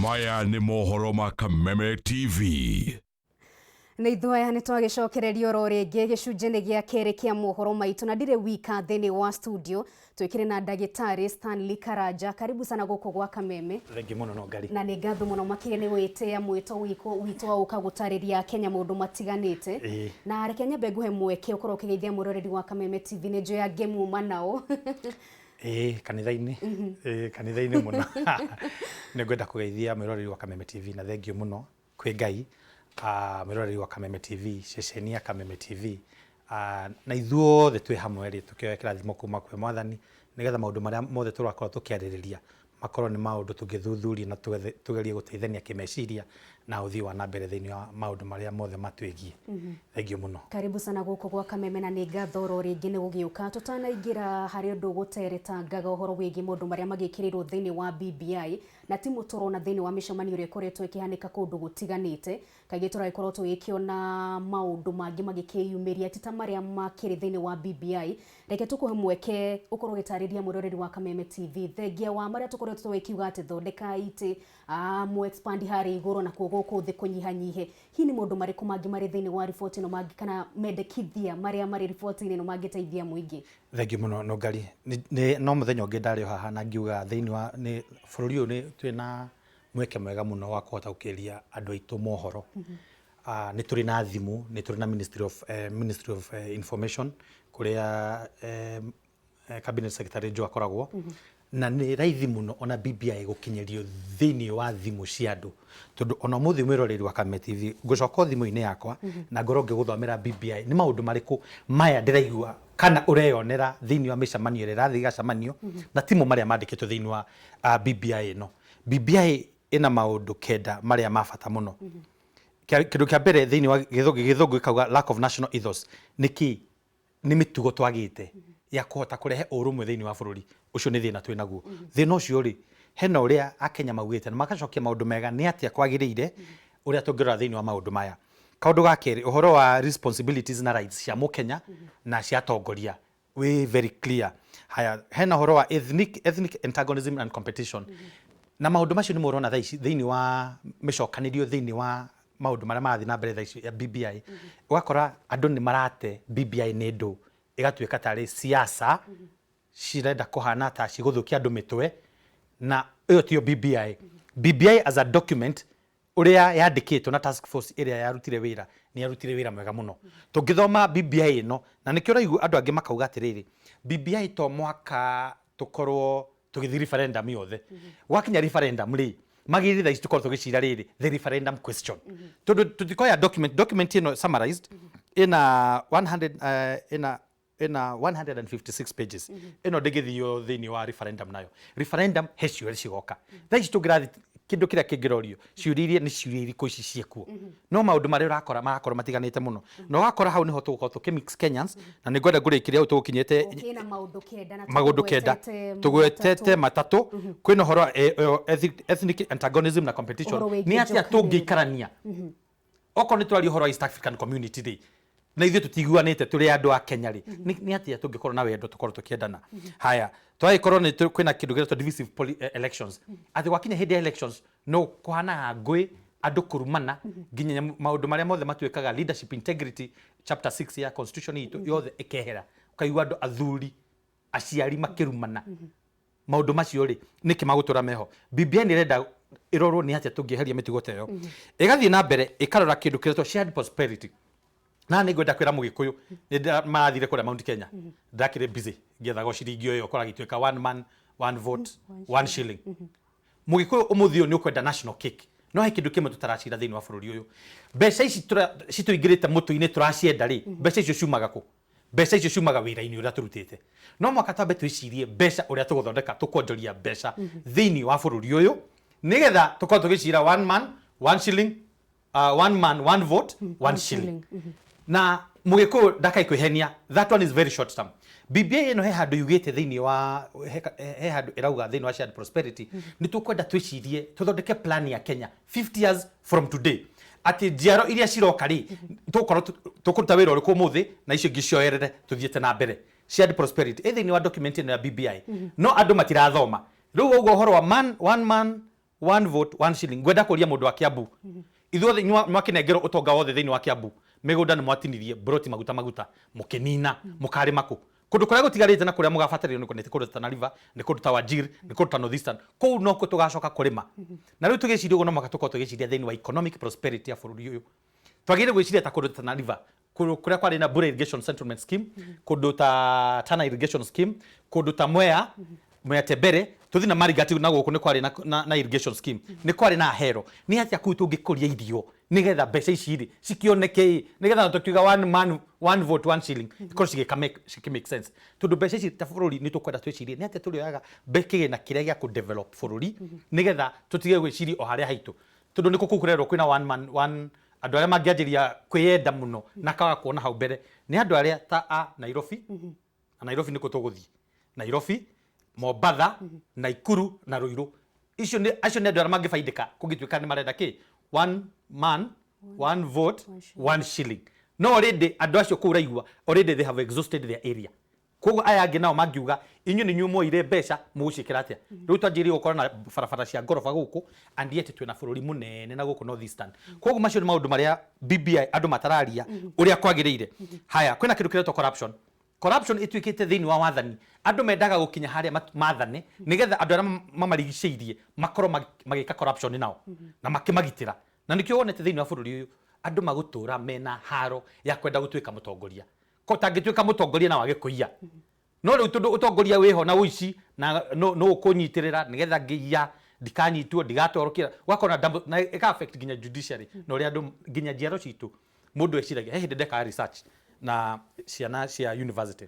Maya nĩ mohoro ma Kameme TV. Nĩ ithuaya nĩ twagĩcokereria oro rĩngĩ gĩcunjĩ-inĩ gĩa kerĩ kĩa mohoro maitũ, na ndirĩ wika thĩinĩ wa studio, twĩkĩrĩ na ndagĩtarĩ Stanley Karanja. Karibu sana gũkũ gwa Kameme. Thengiũ mũno no ngari. Na nĩ ngatho mũno makĩria nĩ gwĩtĩa mwĩto witũ wa gũka gũtarĩria Kenya maũndũ matiganĩte. Na reke nyambe nguhe mweke ũkorwo ũkĩgeithia mwĩroreri wa Kameme TV, nĩ njũĩ angĩ muma nao. Ĩĩ, kanitha-inĩ. Ĩĩ, kanitha-inĩ mũno. Nĩ ngwenda kũgeithia mwĩroreri wa Kameme TV na thengiũ mũno kwĩ Ngai, mwĩroreri wa Kameme TV, ceceni ya Kameme TV, na ithuothe twĩ hamwe rĩ, tũkĩoya kĩrathimo kuma kwĩ Mwathani, nĩgetha maũndũ marĩa mothe tũrakorwo tũkĩarĩrĩria makorwo nĩ maũndũ tũngĩthuthuria na tũgerie gũteithania kĩmeciria na ũthii wa na mbere thĩinĩ wa maũndũ marĩa mothe matwĩgiĩ. Thengiũ mũno. Karibu sana gũkũ gwa Kameme na nĩ ngatho oro rĩngĩ nĩ gũgĩũka. Tũtanaingĩra harĩ ũndũ gũteretangaga ũhoro wĩgiĩ maũndũ marĩa magĩkĩrĩirwo thĩinĩ wa BBI na timũ tũrona thĩinĩ wa mĩcemanio ĩrĩa ĩkoretwo ĩkĩhanĩka kũndũ gũtiganĩte, kaingĩ tũragĩkorwo tũgĩkĩona maũndũ mangĩ magĩkĩyumĩria ti ta marĩa makĩrĩ thĩinĩ wa BBI. Reke tũkũhe mweke ũkorwo ũgĩtarĩria mwĩroreri wa Kameme TV thengia wa marĩa tũkoretwo tũgĩkiuga atĩ thondekai itĩ, mũ expand harĩa igũrũ nakuo gũkũ thĩ kũnyihanyihe. Hihi nĩ maũndũ marĩkũ mangĩ marĩ thĩinĩ wa riboti ĩno mangĩ kana mendekithia marĩa marĩ riboti-inĩ ĩno mangĩteithia mũingĩ? Thengiũ mũno Nũngari. Nĩ no mũthenya ũngĩ ndarĩ o haha na ngiuga thĩinĩ wa nĩ bũrũri ũyũ nĩ twĩna mweke mwega mũno wa kũhota gũkĩria andũ aitũ mohoro. Nĩ tũrĩ na thimũ, nĩ tũrĩ na Ministry of, Ministry of Information kũrĩa Cabinet Secretary Joe akoragwo. Na nĩ raithi mũno ona BBI gũkinyĩrio thĩinĩ wa thimũ cia andũ, tondũ ona ũmũthĩ mwĩroreri wa Kameme TV ngũcoka o thimũ-inĩ yakwa na ngorwo ngĩgũthomera BBI nĩ maũndũ marĩkũ maya ndĩraigua kana ũreyonera thĩinĩ wa mĩcemanio ĩrĩa ĩrathiĩ ĩgacemanio, na timo marĩa mandĩkĩtwo thĩinĩ wa BBI ĩno. BBI ĩna maũndũ 9 marĩa ma bata mũno. Kĩndũ kĩa mbere thĩinĩ wa gĩthũngũ gĩkauga lack of national ethos. Nĩ kĩĩ? Nĩ mĩtugo twagĩte ya kũhota kũrehe ũrũmwe thĩinĩ wa bũrũri. Ũcio nĩ thĩna twĩ naguo. Thĩna ũcio rĩ, hena ũrĩa Akenya maugĩte na magacokia maũndũ mega nĩ atĩa kwagĩrĩire ũrĩa tũngĩrora thĩinĩ wa maũndũ maya. Kaũndũ ga kerĩ, ũhoro wa responsibilities na rights cia mũkenya na cia atongoria wĩ very clear. Haya, hena ũhoro wa ethnic antagonism and competition. Na maũndũ macio nĩmo ũrona thaa ici thĩinĩ wa mĩcokanĩrio thĩinĩ wa maũndũ marĩa marathiĩ na mbere thaa ici ya BBI. Ũgakora andũ nĩ marate BBI nĩ ndũ, ĩgatuĩka tarĩ siasa cirenda kũhana ta cigũthũkia andũ mĩtwe, na ĩyo tiyo BBI. BBI as a document ũrĩa yandĩkĩtwo na task force ĩrĩa yarutire wĩra, nĩ yarutire wĩra mwega mũno. Tũngĩthoma BBI ĩno, na nĩkĩo ũraigua andũ angĩ makauga atĩrĩrĩ, BBI to mũhaka tũkorwo tũgĩthiĩ referendum yothe. Gwakinya referendum rĩ, magĩrĩire thaa ici tũkorwo tũgĩcira rĩrĩ, the referendum question. Tondũ tũtikoya document, document ĩno summarized ĩna 100, ĩna ĩna 156 pages. Ĩno ndĩngĩthio thĩinĩ wa referendum nayo. Referendum he ciũria cigoka. Thaa ici tũngĩrathiĩ kĩndũ kĩrĩa kĩngĩrorio, ciũria iria nĩ ciũria irĩkũ ici ciĩkuo. No maũndũ marĩa ũrakora marakorwo matiganĩte mũno. Na ũgakora hau nĩho tũgũkorwo tũkĩ mix Kenyans, na nĩ ngwenda ngũrĩkĩrie hau tũgũkinyĩte Kwĩna maũndũ 9 na maũndũ 9. Tũgwetete Tũgwetete matatũ. Kwĩna ũhoro wa ethnic antagonism na competition. Ũhoro wĩgiĩ Nĩ atĩa njokanĩrĩro. tũngĩikarania? Okorwo nĩ twaria ũhoro wa East African Community rĩ, na ithuĩ tũtiguanĩte tũrĩ andũ a Kenya rĩ, nĩ atĩa tũngĩkorwo na wendo tũkorwo tũkĩendana? Haya, twagĩkorwo nĩ kwĩna kĩndũ gĩtagwo divisive elections. Atĩ gwakinya hĩndĩ ya elections, no kũhanaga ngũĩ, andũ kũrumana, nginya maũndũ marĩa mothe matuĩkaga leadership integrity chapter 6 ya constitution itũ yothe ĩkehera. Ũkaigua andũ athuri, aciari makĩrumana. Maũndũ macio rĩ, nĩkĩ magũtũra meho? BBI nĩ ĩrenda ĩrorwo nĩ atĩa tũngĩeheria mĩtugo ta ĩyo. Ĩgathiĩ na mbere ĩkarora kĩndũ kĩretwo shared prosperity. Na nĩ ngwenda kwĩra mũgĩkũyũ, nĩ marathire kũrĩa Mount Kenya, ndakĩrĩ busy ngĩethaga o ciringi o ĩyo ũkoraga ituĩka one man, one vote, one shilling. Mũgĩkũyũ ũmũthĩ ũyũ nĩ ũkwenda national cake, no he kĩndũ kĩmwe tũtaracira thĩinĩ wa bũrũri ũyũ. Mbeca ici citũingĩrĩte mũtwe-inĩ tũracienda rĩ, mbeca icio ciumaga kũ? Mbeca icio ciumaga wĩra-inĩ ũrĩa tũrutĩte. No mũhaka twambe twĩcirie mbeca ũrĩa tũgũthondeka, tũkwonjoria mbeca thĩinĩ wa bũrũri ũyũ, nĩgetha tũkorwo tũgĩcira one man, one shilling, one man, one vote, one shilling. Na mũgĩkũyũ ndakai kwĩhenia, that one is very short term. BBI ĩno he handũ yugĩte thĩinĩ wa, he handũ ĩrauga thĩinĩ wa shared prosperity, nĩ tũkwenda twĩcirie, tũthondeke plan ya Kenya 50 years from today, atĩ njiaro iria ciroka rĩ, tũgũkorwo tũkũruta wĩra ũrĩkũ ũmũthĩ na icio ingĩ cioerere tũthiĩte na mbere. Shared prosperity ĩ thĩinĩ wa document ĩno ya BBI, no andũ matirathoma. Rĩu ũguo ũhoro wa man, one man, One vote, one shilling. Ngwenda kũria mũndũ wa Kiambu, ithuothe mwakĩnengerwo ũtonga wothe thĩinĩ wa Kiambu, mĩgũnda nĩ mwatinirie, broti maguta maguta mũkĩnina, mũkarĩma kũ? Kũndũ kũrĩa gũtigarĩte na kũrĩa mũgabatĩrio nĩ kũndũ ta Tana River, nĩ kũndũ ta Wajir, nĩ kũndũ ta North Eastern, kũu nokuo tũgacoka kũrĩma. Na rĩu tũgĩciria ũguo no mũhaka tũkorwo tũgĩciria thĩinĩ wa economic prosperity ya bũrũri ũyũ. Twagĩrĩire gwĩciria ta kũndũ ta Tana River, kũndũ kũrĩa kwarĩ na Bura Irrigation Settlement Scheme, kũndũ ta Tana Irrigation Scheme, kũndũ ta Mwea, Mwea Tembere, tũthiĩ na Marigat na gũkũ nĩ kwarĩ na irrigation scheme, nĩ kwarĩ na Ahero. Nĩ atĩa kũu tũngĩkũria irio nĩgetha mbeca ici rĩ cikĩoneke ĩ, nĩgetha na tũkiuga one man one vote one shilling ikorwo cigĩka make, cikĩ make sense, tondũ mbeca ici ta bũrũri nĩ tũkwenda twĩcirie nĩ atĩa tũrĩoyaga kĩgĩna kĩrĩa gĩa kũ develop bũrũri, nĩgetha tũtige gwĩciria o harĩa haitũ, tondũ nĩkũ kũu kũrerwo kwĩna one man one. Andũ arĩa mangĩanjĩria kwĩyenda mũno na kaga kuona hau mbere nĩ andũ arĩa ta a Nairobi, na Nairobi nĩkuo tũgũthiĩ, Nairobi, Mombatha, Naikuru na Ruiru. Icio nĩ acio nĩ andũ arĩa mangĩbaidĩka kũngĩtuĩka nĩ marenda kĩ one man one vote one shilling. No already andũ acio kũu ũraigua already they have exhausted their area. Koguo aya angĩ nao mangiuga inyuĩ nĩ inyuĩ mwoire mbeca, mũgũciĩkĩra atĩa? Rĩu twanjĩrĩire gũkorwo na barabara cia ngoroba gũkũ, and yet twĩna bũrũri mũnene na gũkũ North Eastern. Koguo macio nĩ maũndũ marĩa BBI andũ matararia ũrĩa kwagĩrĩire. Haya, kwĩna kĩndũ kĩretwo corruption. Corruption ĩtuĩkĩte thĩinĩ wa wathani, andũ mendaga gũkinya harĩa mathane nĩgetha andũ arĩa mamarigicĩirie makorwo magĩka corruption nao na makĩmagitĩra. Na nĩkĩo wonete thĩinĩ wa bũrũri ũyũ andũ magũtũra mena haro ya kwenda gũtuĩka mũtongoria. Ko tangĩtuĩka mũtongoria na wage kũiya, no rĩu tondũ ũtongoria wĩho na ũici na no ũkũnyitĩrĩra nĩgetha ngĩiya ndikanyitwo, ndigatwarwo kĩra, ũgakora na ĩka affect nginya judiciary na ũrĩa andũ nginya njiaro citũ mũndũ eciragia. He hĩndĩ ndekaga research na ciana cia university,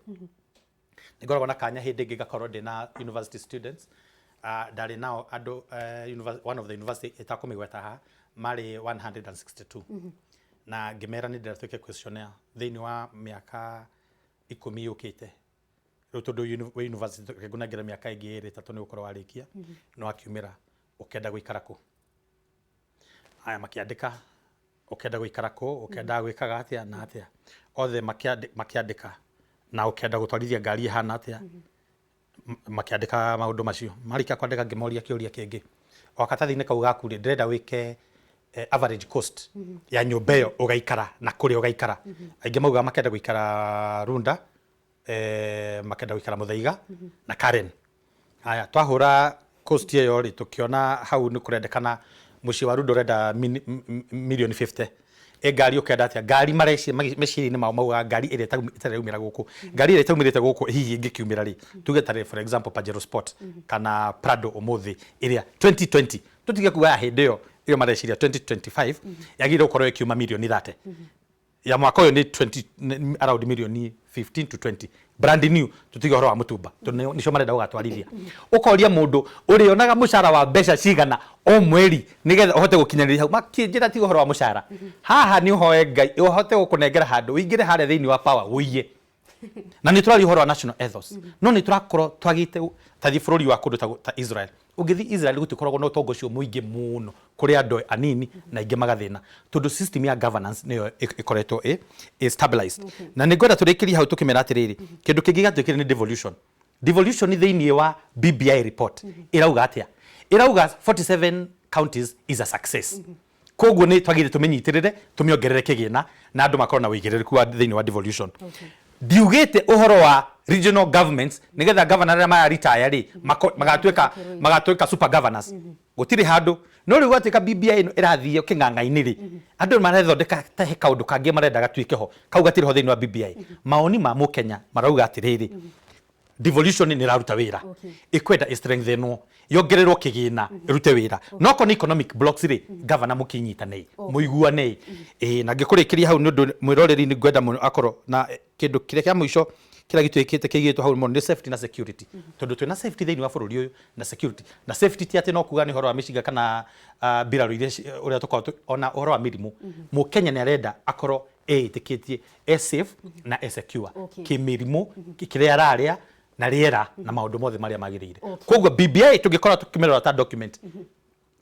nĩ ngoragwo na kanya hĩndĩ ĩngĩ ngakorwo ndĩ na university students, ndarĩ nao andũ one of the university ĩtakũmĩgweta haha, marĩ 162, na ngĩmera nĩ ndĩrenda twĩke questionnaire thĩinĩ wa mĩaka 10 yũkĩte. Rĩu tondũ wĩ university, reke ngũnengere mĩaka ĩngĩ 2 3 nĩ ũgũkorwo warĩkia, nĩ wakiumĩra, ũkenda gũikara kũ? Aya makĩandĩka ũkenda gũikara kũ, ũkenda gwĩkaga atĩa na atĩa, othe makĩandĩka, na ũkenda gũtwarithia ngari ĩhana atĩa, makĩandĩka maũndũ macio. Marĩkia kwandĩka, ngĩmoria kĩũria kĩngĩ, o karatathi-inĩ kau gaku rĩ, ndĩrenda wĩke average cost ya nyũmba ĩyo ũgaikara na kũrĩa ũgaikara. Aingĩ maugaga makenda gũikara Runda, makenda gũikara Muthaiga na Karen. Haya, twahũra cost ĩyo rĩ, tũkĩona hau nĩ kũrendekana mũciĩ wa Runda ũrenda mirioni 50. Ĩ ngari ũkenda atĩa? Ngari mareciria meciria-inĩ mao maugaga ngari ĩrĩa ĩtarĩ yaumĩra gũkũ, ngari ĩrĩa ĩtaumĩrĩte gũkũ hihi ĩngĩkiumĩra rĩ, tuge tarĩ for example Pajero Sport kana Prado ũmũthĩ ĩrĩa 2020, tũtige kuga ya hĩndĩ ĩyo, ĩyo mareciria 2025 yagĩrĩirwo gũkorwo ĩkiuma mirioni 30, ya mwaka ũyũ nĩ 20, around mirioni 15 to 20 brand new, tutige ũhoro wa mũtumba tondũ nĩcio marenda gũgatwarithia. Ũkoria mũndũ ũrĩonaga mũcara wa mbeca cigana o mweri nĩgetha ũhote gũkinyanĩria hau, makĩnjĩra tiga ũhoro wa mũcara haha, nĩ ũhoe Ngai ũhote gũkũnengera handũ ũingĩre harĩa thĩinĩ wa power ũiye. Na nĩ tũraria ũhoro wa national ethos, no nĩ tũrakorwo twagĩte tathi bũrũri wa kũndũ ta Israel. Ũngĩthiĩ Israel gũtikoragwo na ũtonga ũcio mũingĩ mũno, kũrĩ andũ anini na aingĩ magathĩna tondũ system ya governance nĩyo ĩkoretwo ĩ stabilized. Na nĩ ngwenda tũrĩkĩrie hau tũkĩmera atĩrĩrĩ, kĩndũ kĩngĩ gĩatuĩkire nĩ devolution. Devolution thĩinĩ wa BBI report ĩrauga atĩa? Ĩrauga 47 counties is a success, koguo nĩ twagĩrĩire tũmĩnyitĩrĩre, tũmĩongerere kĩgĩna na andũ makorwo na ũigĩrĩrĩku wa thĩinĩ wa devolution. Ndiugĩte ũhoro wa regional governments nĩgetha governor arĩa mara retire rĩ magatuĩka super governors, gũtirĩ handũ. No rĩu gwatuĩka BBI ĩno ĩrathiĩ kĩng'ang'a-inĩ rĩ, andũ marethondeka ta he kaũndũ kangĩ marenda gatuĩke ho, kau gatirĩ ho thĩinĩ wa BBI. Maoni ma mũkenya marauga atĩrĩrĩ, devolution nĩ ĩraruta wĩra, ĩkwenda ĩstrengthenwo, yongererwo kĩgĩna, ĩrute wĩra. No korwo nĩ economic blocks rĩ, governor mũkĩnyitanei, mũiguanei. Ĩĩ, na ngĩkũrĩkĩria hau nĩ ũndũ mwĩroreri nĩ ngwenda mũno akorwo na kĩndũ kĩrĩa kĩa mũico kĩrĩa gĩtuĩkĩte kĩigĩtwo hau mũno nĩ safety na security, tondũ twĩna safety thĩinĩ wa bũrũri ũyũ na security. Na safety ti atĩ no kuga nĩ ũhoro wa mĩcinga kana mbirarũ iria ũrĩa tũkoragwo ona ũhoro wa mĩrimũ. Mũkenya nĩ arenda akorwo eĩtĩkĩtie e safe na e secure kĩmĩrimũ, kĩrĩa ararĩa na rĩera na maũndũ mothe marĩa magĩrĩire. Koguo BBI tũngĩkorwo tũkĩmĩrora ta document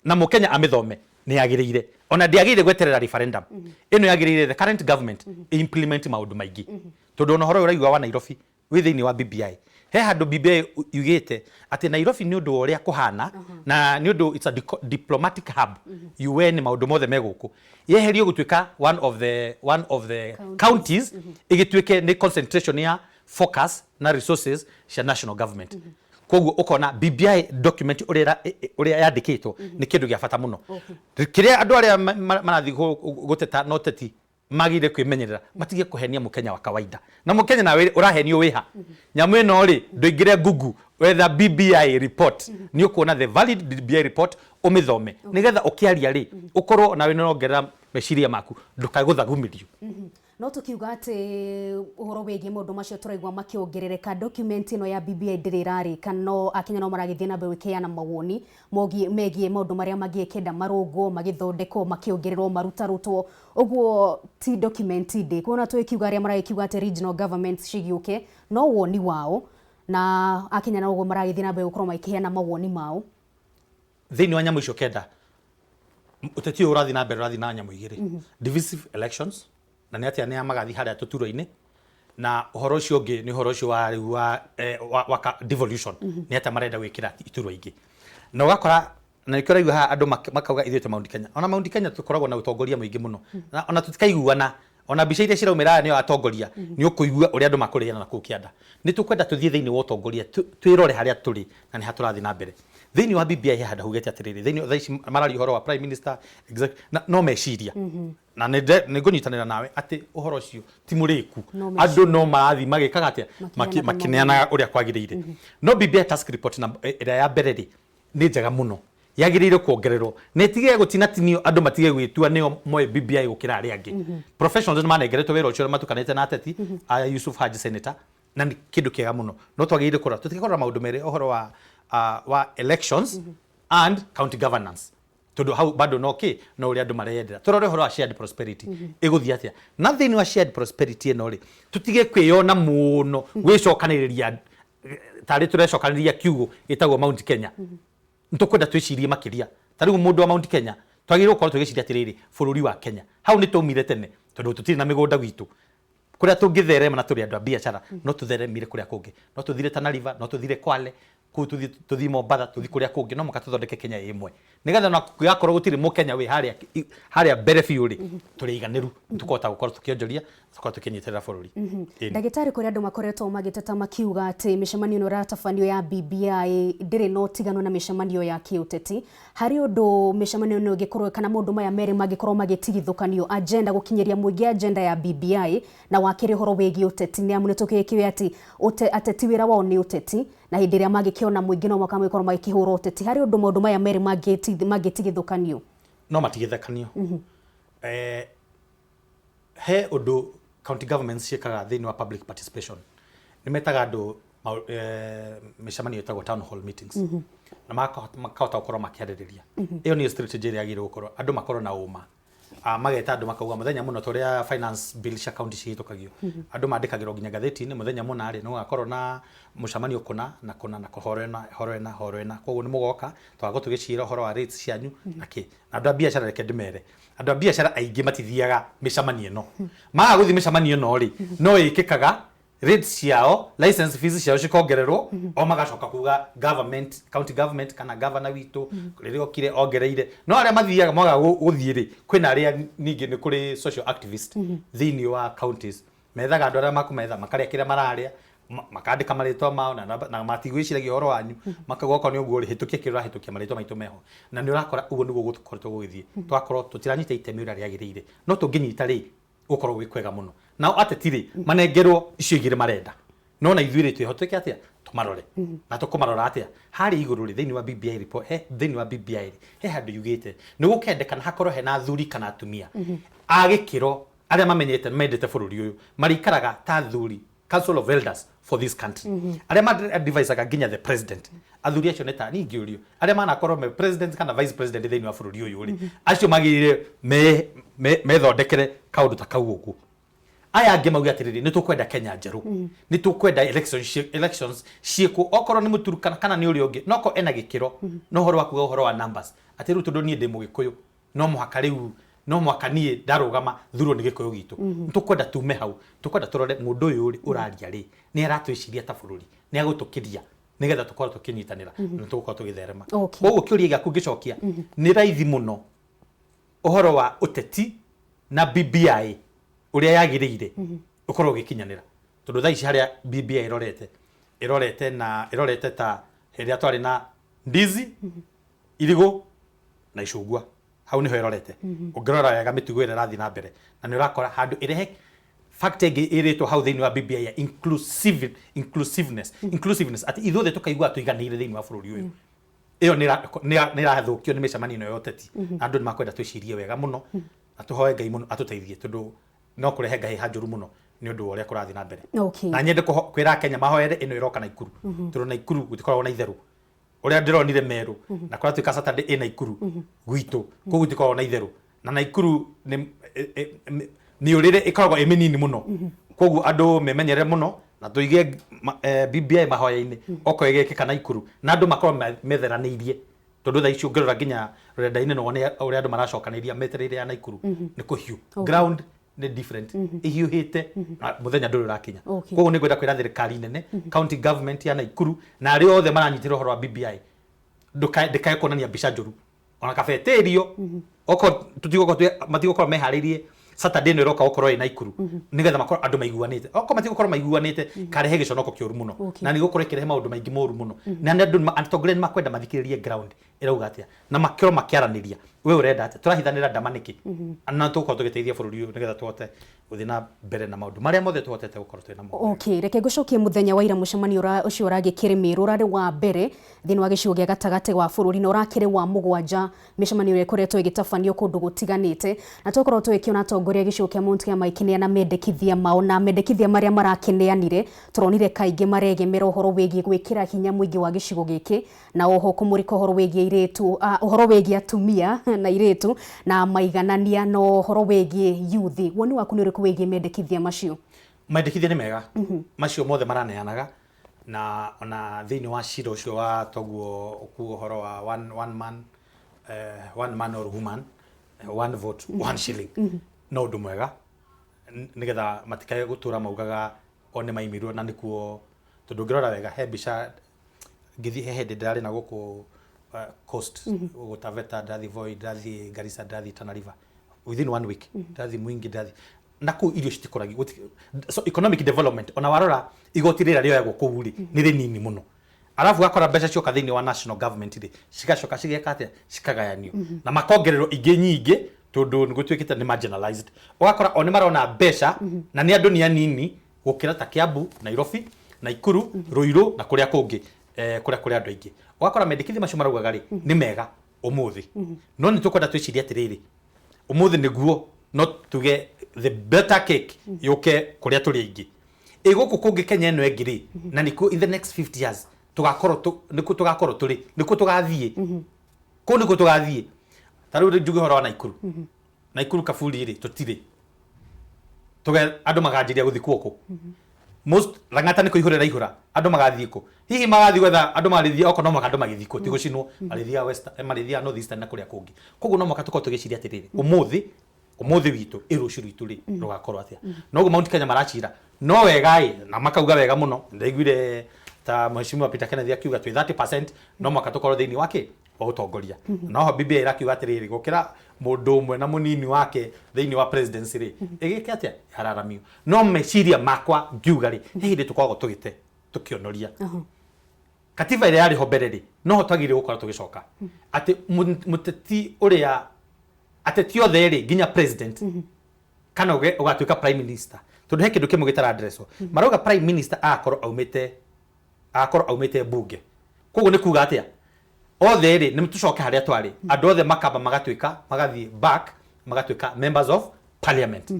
na mũkenya amĩthome, nĩ yagĩrĩire, ona ndĩagĩrĩire gweterera referendum ĩno, yagĩrĩire the current government implement maũndũ maingĩ, tondũ ona ũhoro ũyũ ũraigua wa Nairobi wĩ thĩinĩ wa BBI. He handũ BBI yugĩte atĩ Nairobi nĩ ũndũ wa ũrĩa kũhana na nĩ ũndũ it's a diplomatic hub, UN, maũndũ mothe me gũkũ, yeherio gũtuĩka one of the counties, ĩgĩtuĩke nĩ concentration ya focus na resources cia national government. Koguo ũkona BBI document ũrĩa ũrĩa yandĩkĩtwo nĩ kĩndũ gĩa bata mũno. Kĩrĩa andũ arĩa marathiĩ gũteta na ũteti magĩrĩire kwĩmenyerera matige kũhenia mũkenya wa kawaida. Na mũkenya nawe ũrahenio wĩha nyamũ ĩno rĩ, ndũingĩre Google, wetha BBI report, nĩ ũkuona the valid BBI report, ũmĩthome nĩgetha ũkĩaria rĩ, ũkorwo nawe nĩ ũrongerera meciria maku, ndũkae gũthagumĩrio. No tukiuga atĩ ũhoro wĩgiĩ maũndũ macio tũraigua makĩongerereka, document ĩno ya BBI ndĩrĩ ĩrarĩka, no akenya no maragĩthiĩ na mbere gũkĩheana mawoni megiĩ maũndũ marĩa mangĩkenda marũngwo, magĩthondekwo, makĩongererwo, marutarutwo. Ũguo ti document ndĩ kuona tũgĩkiuga arĩa maragĩkiuga atĩ regional governments cigĩũke no woni wao, na akenya no ũguo maragĩthiĩ na mbere gũkorwo makĩheana mawoni mao. Thĩinĩ wa nyamũ icio kenda, ũteti ũyũ ũrathiĩ na mbere, ũrathiĩ na nyamũ igĩrĩ: divisive elections, na nĩ atĩa nĩa magathiĩ harĩa tũturo-inĩ, na ũhoro ũcio ũngĩ nĩ ũhoro ũcio wa rĩu wa devolution, nĩ atĩa marenda gwĩkĩra iturwa ingĩ. Na ũgakora na nĩkĩo ũraigua haha andũ makauga ithuĩ twĩ Mount Kenya. Ona Mount Kenya tũkoragwo na ũtongoria mũingĩ mũno, na ona tũtikaiguana. Ona mbica iria ciraumĩra aya nĩo atongoria, nĩ ũkũigua ũrĩa andũ makũrĩana na kũu kĩanda. Nĩ tũkwenda tũthiĩ thĩinĩ wa ũtongoria, twĩrore harĩa tũrĩ na nĩ ha tũrathiĩ na mbere. Thĩinĩ wa BBI he handũ haugĩte atĩrĩrĩ, thĩinĩ thaa ici mararia ũhoro wa prime minister na no meciria na nĩ ngũnyitanĩra nawe atĩ ũhoro ũcio ti mũrĩku. No. Andũ no marathiĩ magĩkaga atĩa? Makĩheanaga. Makĩneanaga ũrĩa kwagĩrĩire. No BBI task report na ĩrĩa ya mbere rĩ, nĩ njega mũno, yagĩrĩire kuongererwo na ĩtige gũtinatinio, andũ matige gwĩtua nĩo moĩ BBI gũkĩra arĩa angĩ. Professionals nĩ manengeretwo wĩra ũcio matukanĩte na ateti aya, Yusuf Haji senator, na nĩ kĩndũ kĩega mũno. No twagĩrĩire kũrora tũtige kũrora maũndũ merĩ, ũhoro wa elections and county governance, tondũ hau bado no kĩ no ũrĩa andũ mareyendera. Tũrore ũhoro wa shared prosperity ĩgũthiĩ atĩa, na thĩinĩ wa shared prosperity ĩno rĩ, tũtige kwĩyona mũno, gwĩcokanĩrĩria tarĩ tũrecokanĩrĩria kiugo gĩtagwo Mount Kenya. Nĩ tũkwenda twĩcirie makĩria. Ta rĩu mũndũ wa Mount Kenya twagĩrĩirwo gũkorwo tũgĩciria atĩrĩrĩ, bũrũri wa Kenya hau nĩ twaumire tene, tondũ tũtirĩ na mĩgũnda gwitũ kũrĩa tũngĩtherema, na tũrĩ andũ a biacara, no tũtheremire kũrĩa kũngĩ, no tũthire Tana River, no tũthire Kwale kũu, tũthiĩ tũthiĩ Mombatha, tũthiĩ kũrĩa kũngĩ. No mũhaka tũthondeke Kenya ĩ ĩmwe, nĩgetha ona gwakorwo gũtirĩ mũkenya wĩ harĩa mbere biũ rĩ, tũrĩ aiganĩru, tũkũhota gũkorwo tũkĩonjoria, tũkorwo tũkĩnyitĩrĩra bũrũri. Ĩni. Ndagĩtarĩ, kũrĩ andũ makoretwo magĩteta makiuga atĩ mĩcemanio ĩno ĩratabanio ya BBI ndĩrĩ na ũtiganu na mĩcemanio ya kĩũteti. Harĩ ũndũ mĩcemanio ĩno ĩngĩkorwo kana maũndũ maya merĩ mangĩkorwo magĩtigithũkanio, agenda gũkinyĩria mũingĩ agenda ya BBI na wakĩrĩ ũhoro wĩgiĩ ũteti? Nĩ amu nĩ tũgĩkĩũĩ atĩ ateti wĩra wao nĩ ũteti, na hĩndĩ ĩrĩa mangĩkĩona mũingĩ no mũhaka magĩkorwo magĩkĩhũra ũteti. Harĩ ũndũ maũndũ maya merĩ mangĩtigithũkanio? No matigithũkanio. He ũndũ county governments ciĩkaga thĩinĩ wa public participation, nĩ metaga andũ mĩcemanio ĩtagwo town hall meetings, na makahota gũkorwo makĩarĩrĩria. Ĩyo nĩyo strategy ĩrĩa yagĩrĩirwo gũkorwo andũ makorwo na ũma. Mageta andũ makauga mũthenya mũno ta ũrĩa finance bill cia county cihĩtũkagio, andũ mandĩkagĩrwo nginya ngathĩti-inĩ, mũthenya mũna rĩ, nĩ gũgakorwo na mũcemanio kũna na kũna na horo ĩna, horo ĩna, horo ĩna, koguo nĩ mũgoka twago tũgĩcira ũhoro wa rates cianyu na kĩ. Na andũ a biacara, reke ndĩmere, andũ a biacara aingĩ matithiaga mĩcemanio ĩno. Maga gũthiĩ mĩcemanio ĩno rĩ, no ĩkĩkaga rates ciao, license fees ciao cikongererwo, o magacoka kuga government, county government kana governor witũ rĩrĩa okire ongereire. No arĩa mathiaga mwaga gũthiĩ rĩ, kwĩna arĩa ningĩ nĩ kũrĩ social activist thĩinĩ wa counties, methaga andũ arĩa makũmetha, makarĩa kĩrĩa mararĩa, makandĩka marĩtwa mao na matigwĩciragia ũhoro wanyu, makauga okorwo nĩ ũguo rĩ, hĩtũkia kĩrĩa ũrahĩtũkia, marĩtwa maitũ meho. Na nĩ ũrakora ũguo nĩguo gũkoretwo gũgĩthiĩ, tũgakorwo tũtiranyita itemi ũrĩa rĩagĩrĩire. No tũngĩnyita rĩ, gũkorwo gwĩ kwega mũno. Nao ateti rĩ, manengerwo icio igĩrĩ marenda, no na ithuĩ rĩ, twĩhoteke atĩa tũmarore? Na tũkũmarora atĩa? Harĩa igũrũ rĩ, thĩinĩ wa BBI report, he thĩinĩ wa BBI rĩ, he handũ yugĩte nĩ gũkendekana hakorwo hena athuri kana atumia a gĩkĩro arĩa mamenyete, mendete bũrũri ũyũ, marĩikaraga ta athuri, council of elders for this country, arĩa ma-advisaga nginya the president. Athuri acio nĩ ta niĩ ngĩũrio arĩa manakorwo me president kana vice president thĩinĩ wa bũrũri ũyũ rĩ, acio magĩrĩire methondekere kaũndũ ta kau. Ũguo aya angĩ mauge atĩrĩrĩ, nĩ tũkwenda Kenya njerũ, nĩ tũkwenda elections ciĩkwo, okorwo nĩ mũturukana kana nĩ ũrĩa ũngĩ, noko ena gĩkĩro. No ũhoro wa kuga ũhoro wa numbers atĩ rĩu tondũ niĩ ndĩ mũgĩkũyũ no mũhaka rĩu No mwaka niĩ ndarũgama thurwo nĩ Gĩkũyũ gitũ. Tũkwenda tume hau, tũkwenda tũrore mũndũ ũyũ rĩ ũraria rĩ nĩ aratwĩciria ta bũrũri, nĩ agũtũkĩria nĩgetha tũkorwo tũkĩnyitanĩra na tũgũkorwo tũgĩtherema. Koguo kĩũria gĩaku ngĩcokia nĩ raithi mũno ũhoro wa ũteti na BBI ũrĩa yagĩrĩire ũkorwo ũgĩkinyanĩra, tondũ thaa ici harĩa BBI ĩrorete ĩrorete na ĩrorete ta hĩndĩ ĩrĩa twarĩ na ndizi, irigũ na icungwa, hau niho ĩrorete. Ũngĩrora wega mĩtugo ĩrĩa ĩrathiĩ na mbere na nĩ ũrakora handũ ĩrehe fact ĩngĩ ĩrĩtwo hau thĩinĩ wa BBI ya inclusiveness atĩ ithuothe tũkaigua tũiganĩire thĩinĩ wa bũrũri ũyũ. Ĩyo nĩ ĩrathũkio nĩ mĩcemanio ĩno ya ũteti, na andũ nĩ makwenda twĩcirie wega mũno na tũhoe Ngai mũno atũteithie, tondũ no kũrehe ngahĩha njũru mũno nĩ ũndũ wa ũrĩa kũrathiĩ na mbere. Na nyende kwĩra Kenya mahoere ĩno ĩroka Naikuru, tondũ Naikuru gũtikoragwo na itherũ ũrĩa ndĩronire Meru na kũratuĩka Saturday ĩ Naikuru gwitũ, kũu gũtikoragwo na itherũ, na Naikuru nĩ mĩũrĩre ĩkoragwo ĩ mĩnini mũno, koguo andũ memenyerere mũno na tũige BBI mahoya-inĩ okorwo ĩgekĩka Naikuru, na andũ makorwo metheranĩirie, tondũ thaa ici ũngĩrora nginya rũrenda-inĩ no wone ũrĩa andũ maracokanĩria metereire ya Naikuru nĩ kũhiũ. Ground nĩ different, ihiũhĩte na mũthenya ndũrĩ ũrakinya. Koguo nĩ ngwenda kwĩra thirikari nene, county government ya Naikuru na arĩa othe maranyitĩra ũhoro wa BBI, ndĩkae kuonania mbica njũru ona kabetĩrio okorwo tũtigũkorwo matigũkorwo meharĩirie Saturday ĩno ĩroka gũkorwo ĩ Naikuru, nĩgetha makorwo andũ maiguanĩte. Okorwo matigũkorwo maiguanĩte, karehe gĩconoko kĩũru mũno na nĩ gũkorwo ĩkĩrehe maũndũ maingĩ moru mũno, na nĩ andũ atongoria nĩ makwenda mathikĩrĩrie ground ĩrauga atĩa na makorwo makĩaranĩria, we ũrenda atĩa, tũrahithanĩra ndama nĩkĩ, na tũgũkorwo tũgĩteithia bũrũri ũyũ nĩgetha tũhote gũthiĩ na mbere na maũndũ marĩa mothe tũhotete gũkorwo twĩ namo. Okay, reke ngũcokie mũthenya wa ira mũcemanio ũcio ũragĩkĩrĩ Meru ũrarĩ wa mbere thĩinĩ wa gĩcigo gĩa gatagatĩ wa bũrũri na ũrakĩrĩ wa mũgwanja mĩcemanio ĩrĩa ĩkoretwo ĩgĩtabanio kũndũ gũtiganĩte, na twakorwo tũgĩkĩona atongoria a gĩcigo kĩa Mount Kenya magĩkĩneana mendekithia mao, na mendekithia marĩa marakĩneanire tũronire kaingĩ maregemera ũhoro wĩgiĩ gwĩkĩra hinya mũingĩ wa gĩcigo gĩkĩ, na oho kũmũrĩka ũhoro wĩgiĩ airĩtu, ũhoro wĩgiĩ atumia na airĩtu na maiganania, na ũhoro wĩgiĩ yuthi. Woni waku nĩ ũrĩkũ wĩgiĩ mendekithia macio? Mendekithia nĩ mega macio mothe maraneanaga, na ona thĩinĩ wa cira ũcio wa toguo ũkuga ũhoro wa one man, one man or woman, one vote, one shilling, no ũndũ mwega nĩgetha matikae gũtũra maugaga o nĩ maimirwo, na nĩkuo tondũ ũngĩrora wega he mbica ngĩthiĩ he hĩndĩ ndĩrarĩ na gũkũ coast, gũkũ Taveta, ndathiĩ Voi, ndathiĩ Garissa, ndathiĩ Tana River within one week, ndathiĩ Mwingi, ndathiĩ na kũu irio citikũragio, so economic development ona warora igoti rĩrĩa rĩoyagwo kũu rĩ nĩ rĩnini mũno, arabu wakora mbeca cioka thĩinĩ wa national government rĩ cigacoka cigeka atĩa, cikagayanio na makongererwo ingĩ nyingĩ, tondũ nĩ gũtuĩkĩte nĩ marginalized. Ũgakora o nĩ marona mbeca na nĩ andũ nĩ anini gũkĩra ta Kiambu, Nairobi, Naikuru, Ruiru na kũrĩa kũngĩ, kũrĩa kũrĩ andũ aingĩ. Ũgakora mendekithia macio maraugaga rĩ nĩ mega ũmũthĩ, no nĩ tũkwenda twĩcirie atĩrĩrĩ, ũmũthĩ nĩguo no tuge the better cake yũke kũrĩa tũrĩ aingĩ, ĩ gũkũ kũngĩ Kenya ĩno ĩngĩ rĩ, na nĩkuo in the next 50 years tũgakorwo nĩkuo tũgakorwo tũrĩ, nĩkuo tũgathiĩ kũu, nĩkuo tũgathiĩ. Ta rĩu njuge ũhoro wa Naikuru, Naikuru kaburi rĩ tũtirĩ tuge andũ maganjĩria gũthiĩ kuo kũ most Lang'ata nĩ kũihũrĩra ihũra, andũ magathiĩ kũ, hihi magathiĩ gwetha andũ marĩthiĩ okorwo no mũhaka andũ magĩthiĩ kũ, ti gũcinwo marĩthiaga west, marĩthiaga north eastern na kũrĩa kũngĩ. Koguo no mũhaka tũkorwo tũgĩciria atĩrĩrĩ, ũmũthĩ witũ ĩ rũciũ rwitũ rĩ rũgakorwo atĩa. Noguo Mount Kenya maracira no wega ĩ, na makauga wega mũno. Ndaiguire ta Mheshimiwa Peter Kenneth akiuga twĩ 30% no mũhaka tũkorwo thĩinĩ wa kĩ wa ũtongoria. Noho BBI ĩrakiuga atĩrĩrĩ, gũkĩra mũndũ ũmwe na mũnini wake thĩinĩ wa presidency rĩ ĩgĩke atĩa, yararamio. No meciria makwa ngiuga rĩ, he hĩndĩ tũkoragwo tũgĩte tũkĩonoria katiba ĩrĩa yarĩ ho mbere rĩ, noho twagĩrĩirwo gũkorwo tũgĩcoka atĩ mũteti ũrĩa ateti othe rĩ nginya president kana ũgatuĩka prime minister, tondũ he kĩndũ kĩmwe gĩtara-addresswo. Marauga prime minister agakorwo aumĩte, agakorwo aumĩte mbunge. Koguo nĩ kuga atĩa, othe rĩ nĩ tũcoke harĩa twarĩ, andũ othe makamba magatuĩka magathiĩ back magatuĩka members of parliament,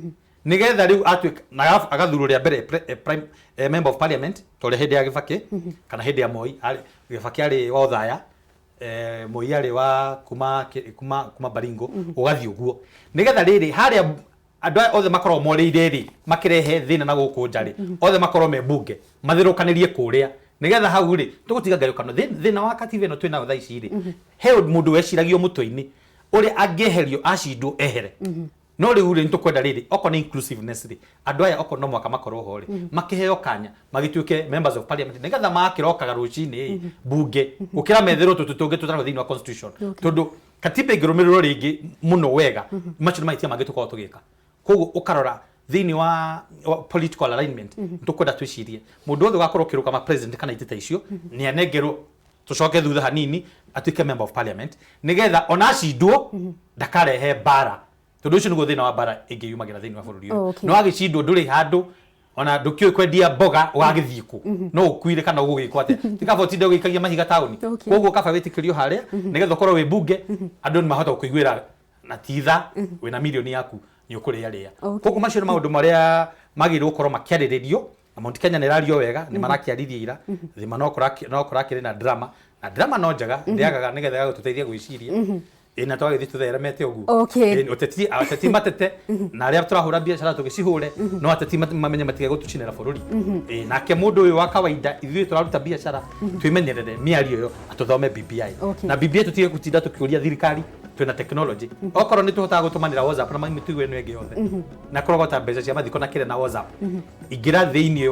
nigetha rĩu atuĩka na arabu agathurwo rĩa mbere prime, member of parliament, ta ũrĩa hĩndĩ ya Gĩbakĩ kana hĩndĩ ya Moi. Gĩbakĩ arĩ wa Othaya, Moi arĩ wa kuma Baringo, ũgathiĩ ũguo nigetha rĩrĩ harĩa andũ aya othe makoragwo morĩire rĩ makĩrehe thĩna na gũkũ nja rĩ, othe makorwo me mbunge mathĩrũkanĩrie kũrĩa, nigetha hau rĩ tũgũtiga ngayũkano. Thĩna wa katiba ĩno twĩ nayo thaa ici rĩ, he mũndũ weciragio mũtwe-inĩ Ũrĩa angĩeherio acindwo ehere. No rĩu rĩ, nĩtũkwenda rĩrĩ, okorwo nĩ inclusiveness rĩ, andũ aya okorwo no mwaka makorwo ho rĩ, makĩheo kanya magĩtuĩke members of parliament, nĩgetha makĩrokaga rũcinĩ bunge gũkĩra metherwo tũtũ tũngĩ tũtarĩ thĩinĩ wa constitution. Tondũ katiba ĩngĩrũmĩrĩrwo rĩngĩ mũno wega, macio nĩ mahĩtia mangĩ tũkoragwo tũgĩka. Koguo ũkarora thĩinĩ wa political alignment, tũkwenda twĩcirie mũndũ wothe ũgakorwo ũkĩrũgama president kana itĩ ta icio nĩ anengerwo, tũcoke thutha hanini, atuĩke member of parliament, nĩgetha ona acindwo ndakarehe mbara, tondũ ũcio nĩguo thĩna wa mbara ĩngĩ yumagĩra thĩinĩ wa bũrũri ũyũ. No agĩcindwo ndũrĩ handũ, ona ndũkĩũĩ kwendia mboga, ũgagĩthiĩ kũ? No ũkuire kana ũgũgĩkwo atĩa? Ti kaba ũtinde ũgĩikagia mahiga taũni. Koguo kaba wĩtĩkĩrio harĩa, nĩgetha ũkorwo wĩ bunge, andũ nĩ mahota gũkũiguĩra na titha wĩna mirioni yaku nĩ ũkũrĩa rĩa. Koguo macio nĩ maũndũ marĩa magĩrĩirwo gũkorwo makĩarĩrĩrio, na Mount Kenya nĩ ĩrario wega, nĩ marakĩaririe ira thima, no kũrakĩrĩ na drama, na drama no njega ndĩagaga, nĩgetha ĩgagũtũteithia gwĩciria ĩ na twagĩthiĩ tũtheremete ũguo. Ĩ, ateti matete na arĩa tũrahũra biacara tũgĩcihũre, no ateti mamenye matige gũtũcinĩra bũrũri. Ĩ, nake mũndũ ũyũ wa kawaida, ithuĩ tũraruta biacara, twĩmenyerere mĩario ĩyo na tũthome BBI. Na BBI tũtige gũtinda tũkĩũria thirikari, twĩna technology. Okorwo nĩ tũhotaga gũtũmanĩra WhatsApp na mĩtugo ĩno ĩngĩ yothe na kũrogota mbeca cia mathiko na kĩrĩa na WhatsApp, ingĩra thĩinĩ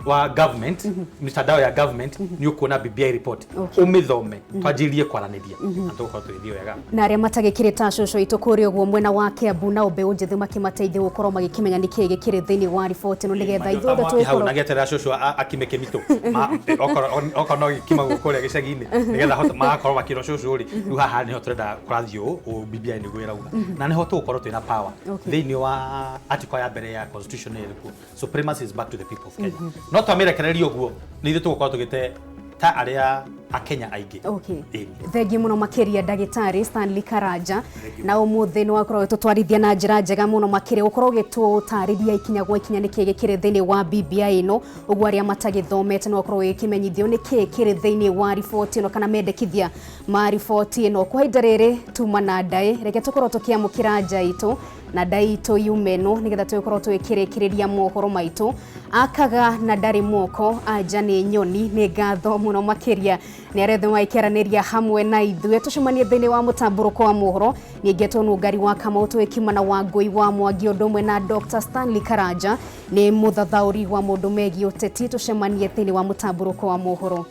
wa government, mitandao ya government, nĩ ũkuona BBI report. Ũmĩthome, twanjĩrĩrie kwaranĩria na tũgũkorwo tũgĩthiĩ wega. Na arĩa matagĩkĩrĩ ta cũcũ itũ kũrĩa ũguo mwena wa Kiambu na mbeũ njĩthĩ, makĩmateithie gũkorwo magĩkĩmenya nĩkĩĩ gĩkĩrĩ thĩinĩ wa riboti ĩno, nĩgetha ithuothe hau tũgĩkorwo na gĩeterera cũcũ akime kĩmitũ. Okorwo no gĩkimagwo kũrĩa gĩcagi-inĩ, nĩgetha magakorwo makĩrwo cũcũ rĩ, rĩu haha nĩho tũrenda kũrathiĩ ũũ, BBI nĩguo ĩrauga, na nĩho tũgũkorwo twĩna power. Thĩinĩ wa article ya mbere ya constitution nĩ ĩrĩkũ? Supremacy is back to the people of Kenya. No twamĩrekereria ũguo, nĩ ithuĩ tũgũkorwo tũgĩte ta arĩa akenya aingĩ. Ĩni. Thengiũ mũno makĩria, ndagĩtarĩ Stanley Karanja, na ũmũthĩ nĩ wakorwo ũgĩtũtwarithia na njĩra njega mũno makĩria, gũkorwo ũgĩtũtarĩria ikinya gwa ikinya nĩkĩĩ gĩkĩrĩ thĩinĩ wa BBI ĩno. Ũguo arĩa matagĩthomete nĩ wakorwo ũgĩkĩmenyithio nĩkĩĩ kĩrĩ thĩinĩ wa riboti ĩno kana mendekithia ma riboti ĩno. Kwa ihinda rĩrĩ tuma na ndaĩ, reke tũkorwo tũkĩamũkĩra nja itũ na ndai itũ yume ĩno, nĩgetha tũgĩkorwo tũgĩkĩrĩkĩrĩria mohoro maitũ. Akaga na ndarĩ moko, anja nĩ nyoni. Nĩ ngatho mũno makĩria nĩ arĩa othe magĩkĩaranĩria hamwe na ithuĩ. Tũcemanie thĩinĩ wa mũtambũrũko wa mohoro. Ningĩ Nungari wa Kamau tũgĩkiuma na Wangũi wa Mwangi, ũndũ ũmwe na Dr. Stanley Karanja, nĩ mũthathaũri wa maũndũ megiĩ ũteti. Tũcemanie thĩinĩ wa mũtambũrũko wa mohoro.